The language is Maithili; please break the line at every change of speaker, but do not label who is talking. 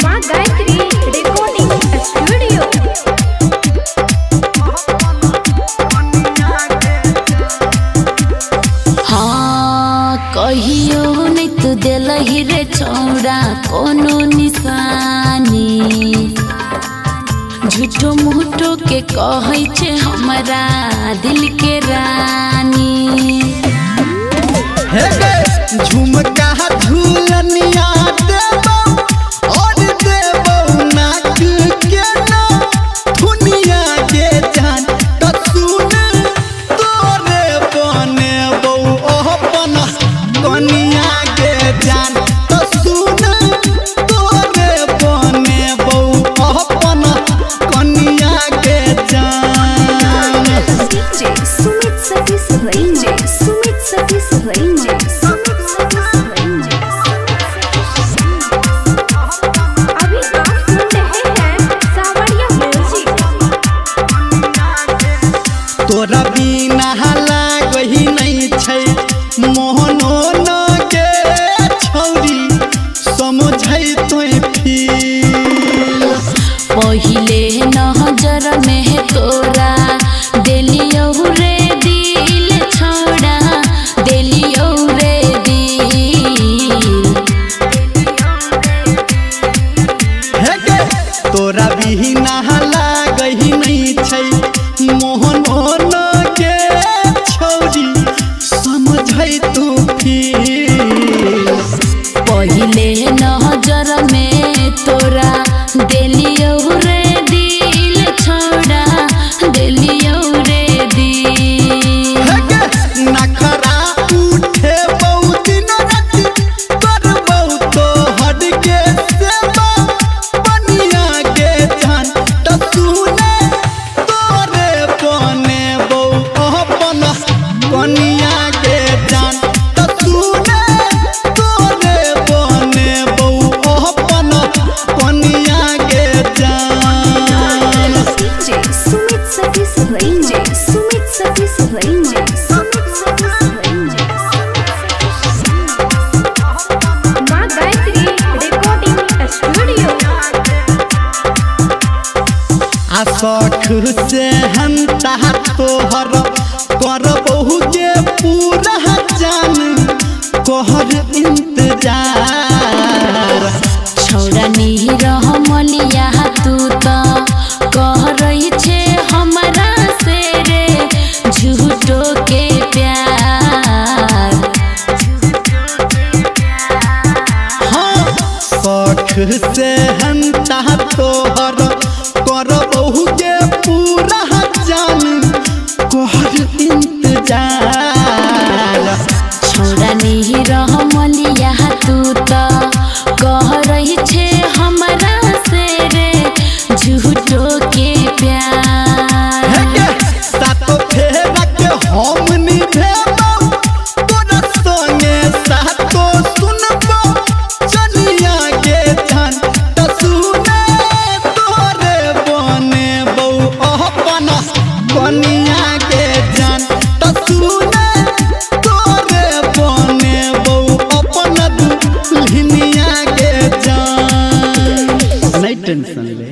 माँ गायत्री रिकॉर्डिंग स्टूडियो।
हाँ, कहियो नहीं तू दिलही रे छौड़ा कोनो निशानी। झूठो मूठो के कहै छे हमरा दिल के रानी।
हे गे झुमका झूलनिया देबौ और देबौ नाक के ना दुनिया के जान। त सुन तोरे बनेबौ अपन कनिया के जान। त सुन तोरे बनेबौ अपन कनिया के जान।
DJ Sumit Satish, DJ Sumit Satish, DJ Sumit Satish. अभी आप सुन रहे हैं सावरिया म्यूजिक।
तोरा बिना लागही नहीं छै मोहनो न के छौरी, समझै तोय फील।
पहिले नजर में तोरा देलियौ रे दिल छौड़ा, देलियौ रे दिल।
हे गे तोरा बिना लागही नहीं छै मोहनो न के छौरी, समझै तू फील।
पहिले नजर में तोरा देलियौ रे दिल छौड़ा, देलियौ रे दिल।
हे गे नखरा उठे बहुत दिन राति करबौ तोहर के सेवा बनिया के जान। त सुने तोरे बनेबौ अपन कनिया के जान। त सुने तोरे बनेबौ अपन कनिया के जान।
DJ Sumit Satish, DJ Sumit Satish, DJ Sumit Satish. माँ गायत्री रिकॉर्डिंग स्टूडियो।
आ शौख से हम तोहर करबहु के पूरा जान, कहर इंतजार।
छौड़ा निरहमलिया तू त कह रही छे हमरा से रे झूठो के प्यार।
हाँ, शौख से हम तोहर करबहु के पूरा जान, कहर इंतजार।
छौड़ा निरहमलिया तू त कह रही छे हमरा से रे झूठो के प्यार।
हे गे, सातो फेरा के हम निभेबौ तोरा संगे, सातो सुनबौ चनिया के जान। त सुने तोरे बनेबौ अपन कनिया के जान। त सुने तोरे बनेबौ अपन दुल्हनिया के जान। नहीं टेंशन ले।